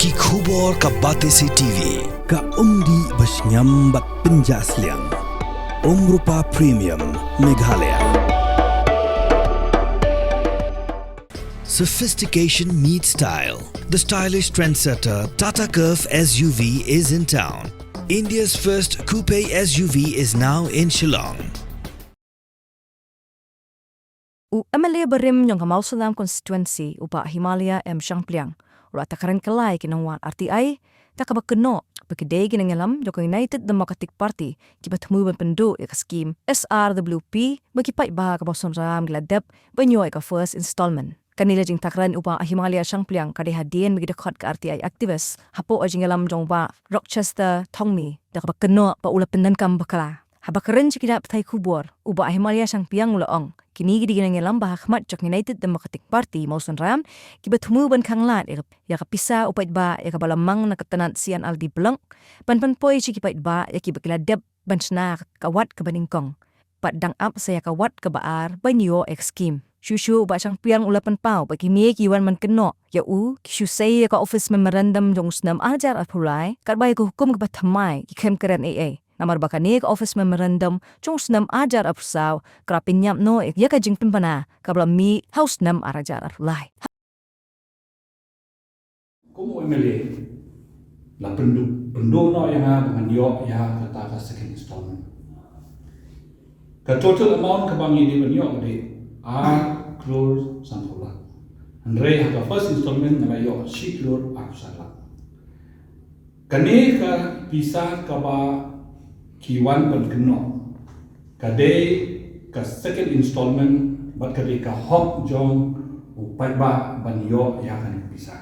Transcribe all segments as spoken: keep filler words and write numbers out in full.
Ki khubor ka Batesi T V, ka umdih ba shngiam bad pynjah sliang. Umrupa Premium, Meghalaya. Sophistication meets style. The stylish trendsetter Tata Curvv S U V is in town. India's first coupe S U V is now in Shillong. U M L A barim jong ka Mawsynram constituency, u Bah Himalaya M Shangpliang, u la takren kylla ïa ki nongwan R T I da kaba kynnoh ba ki dei ki nongïalam jong ka United Democratic Party kiba thmu ban pynduh ïa ka skim S R W P ba ki paidbah ka Mawsynram ki la dep ban ïoh ïa ka first installment. Kane la jingtakren u Bah Himalaya Shangpliang ka dei hadien ba ki dkhot ka R T I activist hapoh ka jingïalam jong u Bah Rochester Thongni da kaba kynnoh ba u la pyndonkam bakla. Haba kren sha ki lad pathai khubor, u Bah Himalaya Shangpliang u la ong, kine ki dei ki nongïalam ba ha khmat jong ka United Democratic Party Mawsynram kiba thmu ban khanglad ïa ka, ïa ka pisa u paidbah ïa kaba la mang na ka tnat C and R D Block ban pynpoi sha ki paidbah ïa kiba ki la dep ban shna ka wat kaba nyngkong. Bad dang ap sa ïa ka wat kaba ar ban ïoh ïa ka skim. Shuh shuh u Bah Shangpliang u la pynpaw ba kine ki wan ban kynnoh ïa u ki shu sei ïa ka office memorandum jong u snem ar hajar arphew lai katba ïa ka hukum kaba thymmai ki khlem kren ei ei. Namar ba kane ka office memorandum jong u snem ar hajar arphew saw ka la pynïap noh ïa ka jingpynbna kaba la mih ha u snem ar hajar arphew lai. Kum u M L A la pynduh, pynduh noh ïa nga ba ngan ïoh ïa kata ka second installment. Ka total amount kaba ngi dei ban ïoh ka dei ar klur sanphew lak. Hynrei ha ka first installment nga la ïoh shi klur arphew san lak. Kane ka pisa kaba ki wan ban kynnoh ka dei ka second installment bad ka dei ka hok jong u paidbah ban ïoh ïa kane ka pisa.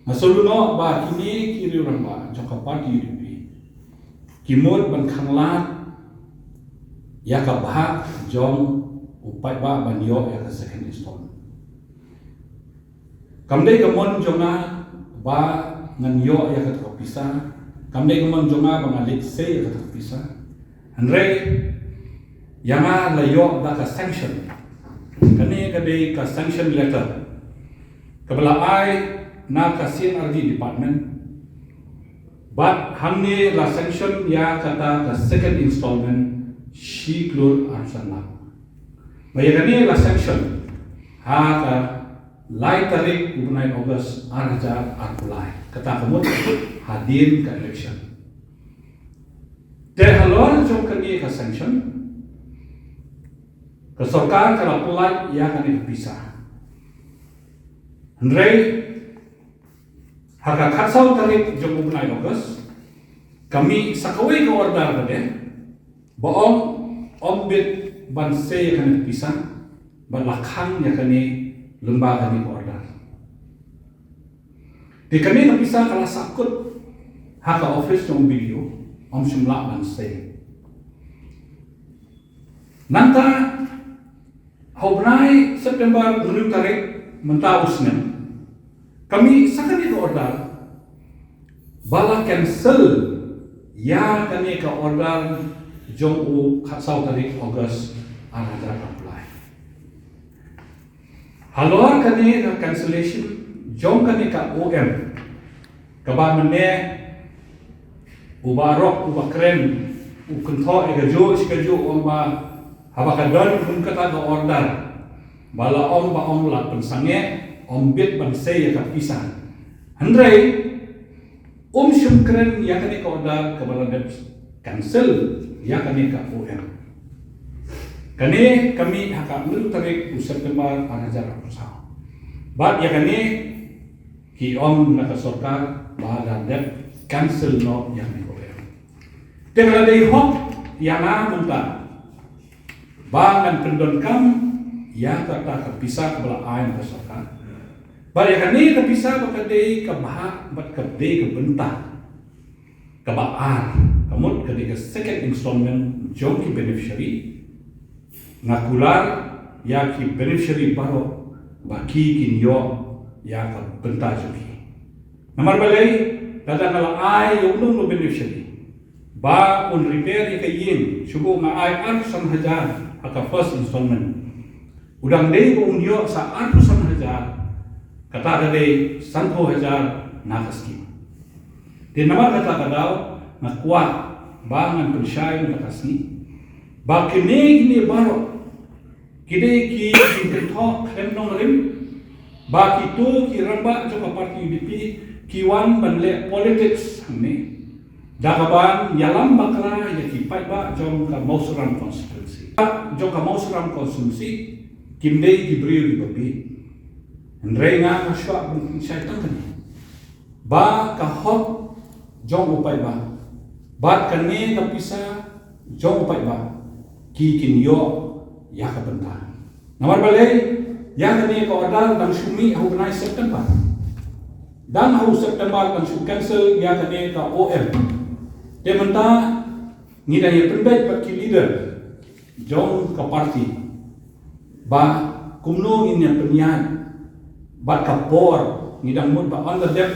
Nga sngewthuh ba kine ki riew rangbah jong ka party U D P ki mut ban khanglad ïa ka bhah jong u paidbah ban ïoh ïa ka second installment. Kam dei ka mon jong nga ba ngan ïoh ïa kata ka pisa. Kam dei ka mon jong nga ba ngan leit sei ïa kata ka pisa. Hynrei ïa nga la ïoh da ka sanction. Kane ka dei ka sanction letter kaba la ai na ka C and R D department. Bad hangne la sanction ïa kata ka second installment shi klur arphew san lak. Ba ïa kane la sanction ha ka lai tarik u bnai August ar hajar arphew lai. Kata ka mut hadien ka election. Te halor jong kane ka sanction, ka sorkar ka la pynlait ïa kane ka pisa. Hynrei ha ka khatsaw tarik jong u bnai August ka mih sa kawei ka order ba dei ba ong ym bit ban sei ïa kane ka pisa bad la khang ïa kane lyngba kane ka order. Te kane ka pisa ka la sahkut ha ka office jong u B D O, ym shym lah ban sei. Nangta ha u bnai September hynriew tarik mynta u snem ka mih sa kane ka order ba la cancel ïa kane ka order jong u khatsaw tarik August ar hajar arphew lai. Halor kane ka cancellation jong kane ka O M kaba mynne u Bah Rock u Bah Kren u kynthoh ïa kajuh shi kajuh, u ong ba haba ka don kum kata ka order ba la ong ba ym lah pynsangeh, ym bit ban sei ïa ka pisa. Hynrei um shym kren ïa kane ka order kaba la dep cancel ïa kane ka O M. Kane ka mih ha ka hynriew tarik u September ar hajar arphew saw. Bad ïa kane ki ong na ka sorkar ba la dep cancel noh ïa kane ka O M. Te ka la dei hok ïa nga mynta ba ngan pyndonkam ïa kata ka pisa kaba la ai na ka sorkar. Bad ïa kane ka pisa ba ka dei ka bhah bad ka dei ka bynta kaba ar, ka mut ka dei ka second installment jong ki beneficiary. Nga kular ïa ki beneficiary baroh ba ki kin ïoh ïa ka bynta jong ki. Namar balei? Lada nga la ai ïa uno uno beneficiary ba un repair ïa ka ïing, shu ba nga ai arphew san hajar ha ka first installment, u dang dei ba un ïoh sa arphew san hajar, kata ka dei sanphew hajar na ka skim. Te namar kata ka daw nga kwah ba ngan pynshai mynta ka sngi ba kine kine baroh ki dei ki jingkynthoh khlem nongrim ba kito ki rangbah jong ka party U D P ki wan ban leh politics hangne da kaban ïalam bakla ïa ki paidbah jong ka Mawsynram constituency. Jong ka Mawsynram constituency kim dei ki briew kiba bieit. Hynrei nga nga shuwa ban pynshai tang kane ba ka hok jong u paidbah bad kane ka pisa jong u paidbah ki kin ïoh ïa ka bynta. Namar balei? Ïa kane ka order dang shu mih ha u bnai September. Dang ha u September dang shu cancel ïa kane ka O M. Te mynta ngi dang ïa pynbeit bad ki leader jong ka party ba kumno ngin ïa pynïaid bad ka por ngi dang mut ba ynda dep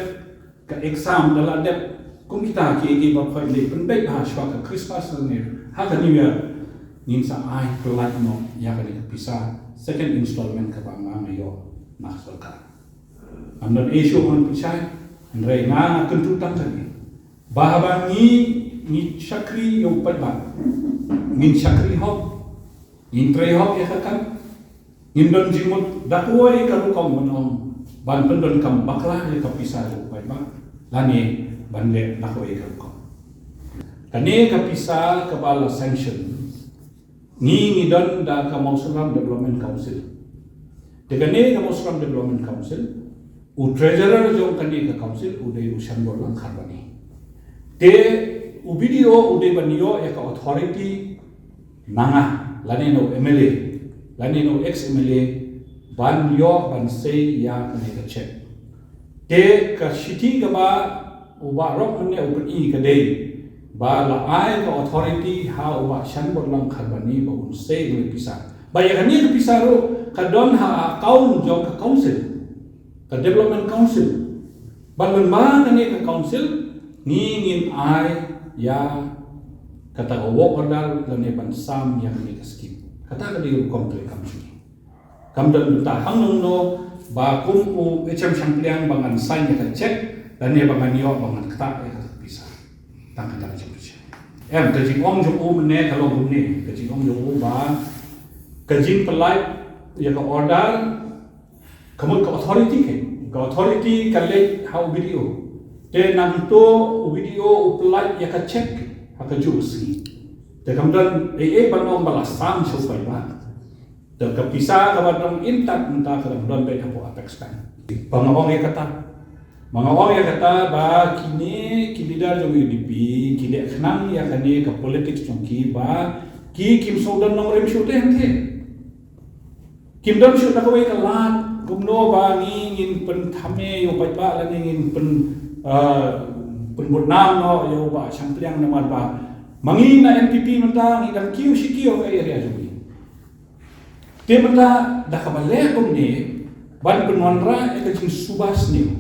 ka exam da la dep kum kita kiei kiei baroh, leh pynbeit ba shuwa ka Christmas ne ha ka New Year ngin sa ai pynlait noh ïa kane ka pisa second installment kaba nga nga ïoh na ka sorkar. Ngam don ei shuh ban pynshai, hynrei nga nga kyntu tang kane ba haba ngi ngi shakri ïa u paidbah, ngin shakri hok, ngin trei hok ïa ka kam, ngim don jingmut da kawei ka rukom ban ong ban pyndonkam bakla ïa ka pisa jong u paidbah lane ban leh da kawei ka rukom. Kane ka pisa kaba la sanction ngi ngi don da ka Mawsynram Development Council. Te kane ka Mawsynram Development Council, u treasurer jong kane ka council u dei u Shanborlang Kharbani. Te u B D O u dei ban ïoh ïa ka authority na nga lane na u M L A lane na u ex M L A ban ïoh ban sei ïa kane ka check. Te ka shithi kaba u Bah Rock mynne u pyni ka dei ba la ai ka authority ha u Bah Shanborlang Kharbani ba un sei ïa ka pisa. Ba ïa kane ka pisa ruh ka don ha account jong ka council, ka development council. Ba lem bad kane ka council ngi ngin ai ïa kata ka work order lane ban sam ïa kane ka skim. Kata ka dei rukom treikam jong ngi. Kam don bynta hangno hangno ba kum u H M Shangpliang ba ngan sign ïa ka check lane ba ngan ïoh ba ngan ktah ïa ka pisa. Tang kata ka jingpynshai. Em, ka jingong jong u mynne ka long kumne, ka jingong jong u ba ka jingpynlait ïa ka order ka mut ka authority ka, ka authority ka leit ha u B D O. Te nangta u B D O u pynlait ïa ka check ha kajuh ka sngi. Te kam don ei ei ban ong ba la sam sha u paidbah. Te ka pisa kaba dang intact mynta ka dang don beit hapoh Apex Bank. Ba nga ong ïa kata, ba nga ong ïa kata ba kine ki leader jong U D P ki leh khnang ïa kane ka politics jong ki ba ki kim sngewdon nongrim shuh te hangta. Kim don shuh da kawei ka lad kumno ba ngi ngin pynthame ïa u paidbah lane ngin pyn, ah, pynbudnam noh ïa u Bah Shangpliang namar ba ma ngi na N P P mynta ngi dang kiew shi kiew ka area jong ngi. Te mynta da kaba leh kumne ban pynwanrah ïa ka jingsuba sniew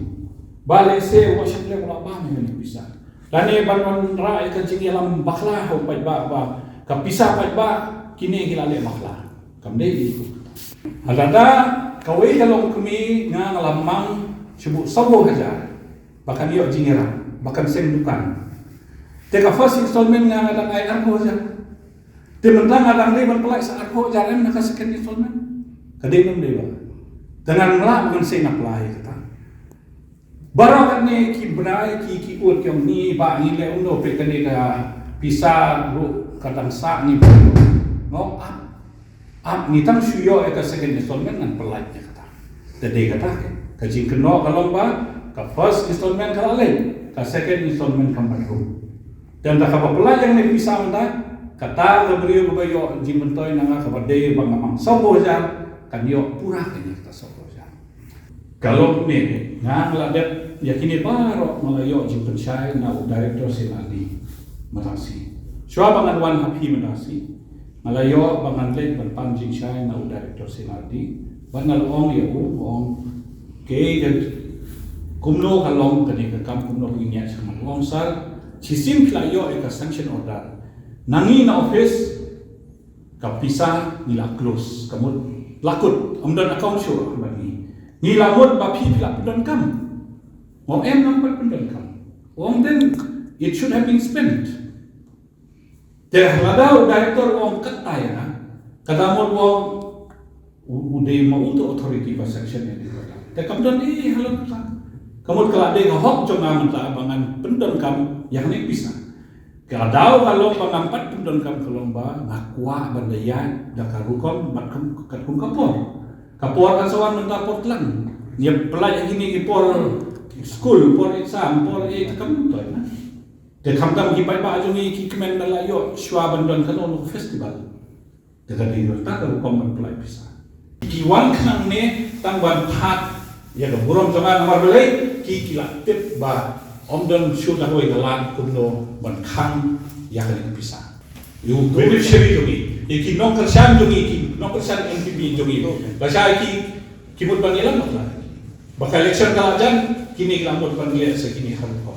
ba lehse u Bah Shangpliang u la bam ïa kane ka pisa. Lane ban wanrah ïa ka jingïalam bakla ha u paidbah ba ka pisa paidbah kine ki la leh bakla. Kam dei ïa u. Hynrei da kawei ka longkmie nga nga la mang shu buh sawphew hajar ba kan ïoh jingïarap ba kan seng dukan. Te ka first installment nga nga dang ai arphew hajar. Te mynta nga dang dei ban pynlait sa arphew hajar em na ka second installment. Ka dei ban dei ba. Te ngan lah ban seng apply kata. Baroh katne ki bnai ki ki ut ki ong ni ba ngi leh kumno peit kane ka pisa ruh ka dang sah ngi. Nga ong ap, ap ngi tang shu ïoh ïa ka second installment ngan pynlait ïa kata. Te dei kata ka jingkynnoh ka long ba ka first installment ka la leit, ka second installment kam pat rung. Te ynda kaba pynlait ïa kane ka pisa mynta, kata ka briew kaba ïoh jingmyntoi na nga kaba dei ba nga mang sawphew hajar kan ïoh pura kane kata sawphew hajar. Ka long kumne, nga nga la dep ïa kine baroh nga la ïoh jingpynshai na u Director C and R D mynta shi. Shuwa ba ngan wan ha phi mynta shi nga la ïoh ba ngan leit ban pan jingshai na u Director C and R D. Ba nga la ong ïa u, ong kaei ka, kumno ka long kane ka kam, kumno ka ïaid shakhmat. U ong sir, shisien phi la ïoh ïa ka sanction order. Na ngi na office ka pisa ngi la close, ka mut la kut, ym don account shuh bad ngi. Ngi la mut ba phi phi la pyndonkam. Ong em, ngam pat pyndonkam. Ong then it should have been spent. Te lada u director ong katta ïa nga, kata mut ong u, u dei ma u tu authority ba sanction ïa kata. Te kam don ei ei halor kata. Ka mut ka la dei ka hok jong nga mynta ba ngan pyndonkam ïa kane ka pisa. Ka daw ka long ba ngam pat pyndonkam ka long ba nga kwah ban da ïaid da ka rukom bad kum, katkum ka por. Ka por kan sa wan mynta por tlang. Ngi ïa pynlait ïa kine ki por skul, por exam, por ei te kam toh na. Te khamtam ki paidbah jong ngi ki kmen da la ïoh shuwa ban don kano kano festival. Te ka dei ruh kata ka rukom ban pynlait pisa. Ki wan khnang ne tang ban phah ïa ka burom jong nga, namar balei ki, ki la tip ba ym don shuh da kawei ka lad kumno ban khang ïa kane ka pisa. Ïa u beneficiary jong ngi, ïa ki nongkyrshan jong ngi, ki nongkyrshan N P P jong ngi. Ba shai ki, ki mut ban ïalam bakla. Ba ka election ka la jan, kine ki la mut ban leh sa kine ha rukom.